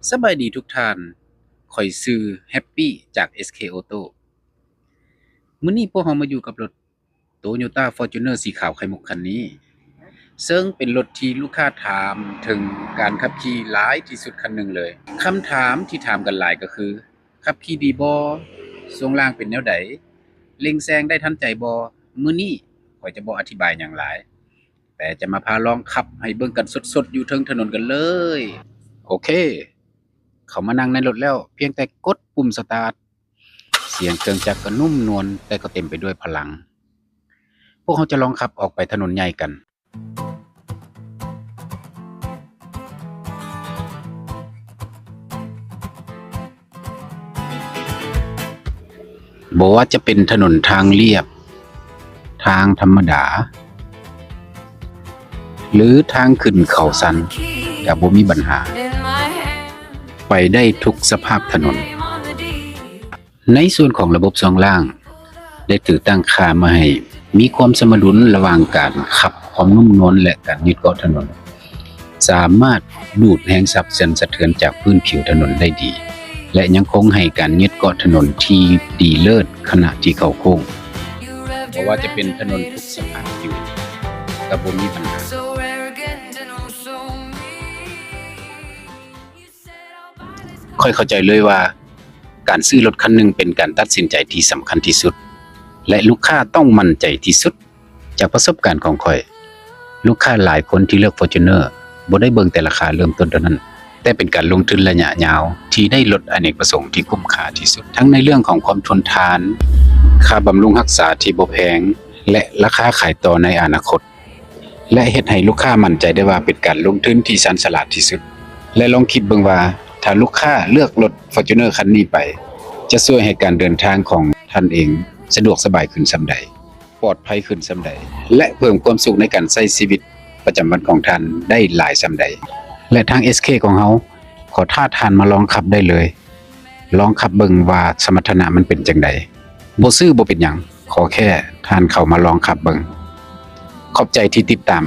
ສະບາຍດີທຸກທ່ານ, ຂ້ອຍຊື່ແຮັບປີຈາກ ເອສເຄ Auto. ມື້ນີ້ພວກເຮົາມາຢູ່ກັບລົດ Toyota Fortuner ສີຂາວໄຂ່ມຸກຄັນນີ້, ເຊິ່ງເປັນລົດທີ່ລູກຄ້າຖາມເຖິງການຂັບຂີ່ຫຼາຍທີ່ສຸດຄັນໜຶ່ງເລີຍ. ຄຳຖາມທີ່ຖາມກັນຫຼາຍກໍຄື ຂັບຂີ່ດີບໍ່? ຊ່ວງລ່າງເປັນແນວໃດ? ເລັ່ງແຊງໄດ້ທັນໃຈບໍ່? ມື້ນີ້ຂ້ອຍຈະບໍ່ອະທິບາຍຫຍັງຫຼາຍ, ແຕ່ຈະມາພາລອງຂັບໃຫ້ເບິ່ງກັນສົດໆຢູ່ເທິງຖະໜົນກັນເລີຍ. ໂອເຄ, ເຂົ້າມານັ່ງໃນລົດແລ້ວ, ພຽງແຕ່ກົດປຸ່ມສະຕາດ, ສຽງເຄື່ອງຈັກກໍນຸ້ມນວນ, ແຕ່ກໍເຕັມໄປດ້ວຍພະລັງ. ພວກເຮົາຈະລອງຂັບອອກໄປຖະໜົນໃຫຍ່ກັນ. ບໍ່ວ່າຈະເປັນຖະໜົນທາງລຽບ, ທາງທຳມະດາ ຫຼື ທາງຂຶ້ນເຂົາຊັນ ກໍບໍ່ມີບັນຫາ, ໄປໄດ້ທຸກສະພາບຖະໜົນ. ໃນສ່ວນຂອງລະບົບຊ່ວງລ່າງ ໄດ້ຖືກຕັ້ງຄ່າມາໃຫ້ມີຄວາມສະມະດຸນລະຫວ່າງການຂັບຄວາມນຸ້ມນວນ ແລະ ການຍຶດເກາະຖະໜົນ, ສາມາດດູດແຮງສັບສັ່ນສະເທືອນຈາກພື້ນຜິວຖະໜົນໄດ້ດີ ແລະ ຍັງຄົງໃຫ້ການຍຶດເກາະຖະໜົນທີ່ດີເລີດຂະນະທີ່ເຂົ້າໂຄ້ງ. ບໍ່ວ່າຈະເປັນຖະໜົນທຸກສະພາບຜິວ ກໍບໍ່ມີບັນຫາ. ຂ້ອຍເຂົ້າໃຈເລີຍວ່າ ການຊື້ລົດຄັນໜຶ່ງເປັນການຕັດສິນໃຈທີ່ສຳຄັນທີ່ສຸດ ແລະ ລູກຄ້າຕ້ອງໝັ້ນໃຈທີ່ສຸດ. ຈາກປະສົບການຂອງຂ້ອຍ, ລູກຄ້າຫຼາຍຄົນທີ່ເລືອກ Fortuner ບໍ່ໄດ້ເບິ່ງແຕ່ລາຄາເລີ່ມຕົ້ນເທົ່ານັ້ນ, ແຕ່ເປັນການລົງທຶນໄລຍະຍາວທີ່ໄດ້ລົດອະເນກປະສົງທີ່ຄຸ້ມຄ່າທີ່ສຸດ, ທັງໃນເລື່ອງຂອງຄວາມທົນທານ, ຄ່າບຳລຸງຮັກສາທີ່ບໍ່ແພງ ແລະ ລາຄາຂາຍຕໍ່ໃນອະນາຄົດ. ແລະ ເຮັດໃຫ້ລູກຄ້າໝັ້ນໃຈໄດ້ວ່າເປັນການລົງທຶນທີ່ຊານສະຫຼາດທີ່ສຸດ. ແລະ ລອງຄິດເບິ່ງວ່າ ຖ້າລູກຄ້າເລືອກລົດ Fortuner ຄັນນີ້ໄປ, ຈະຊ່ວຍໃຫ້ການເດີນທາງຂອງທ່ານເອງສະດວກສະບາຍຂຶ້ນສ່ຳໃດ, ປອດໄພຂຶ້ນສ່ຳໃດ ແລະ ເພີ່ມຄວາມສຸກໃນການໃຊ້ຊີວິດປະຈຳວັນຂອງທ່ານໄດ້ຫຼາຍສ່ຳໃດ. ແລະ ທາງ ເອສເຄ ຂອງເຮົາ ຂໍທ້າທ່ານມາລອງຂັບໄດ້ເລີຍ. ລອງຂັບເບິ່ງວ່າສະມັດຖະນະມັນເປັນຈັ່ງໃດ. ບໍ່ຊື້ບໍ່ເປັນຫຍັງ, ຂໍແຄ່ທ່ານເຂົ້າມາລອງຂັບເບິ່ງ. ຂອບໃຈທີ່ຕິດຕາມ.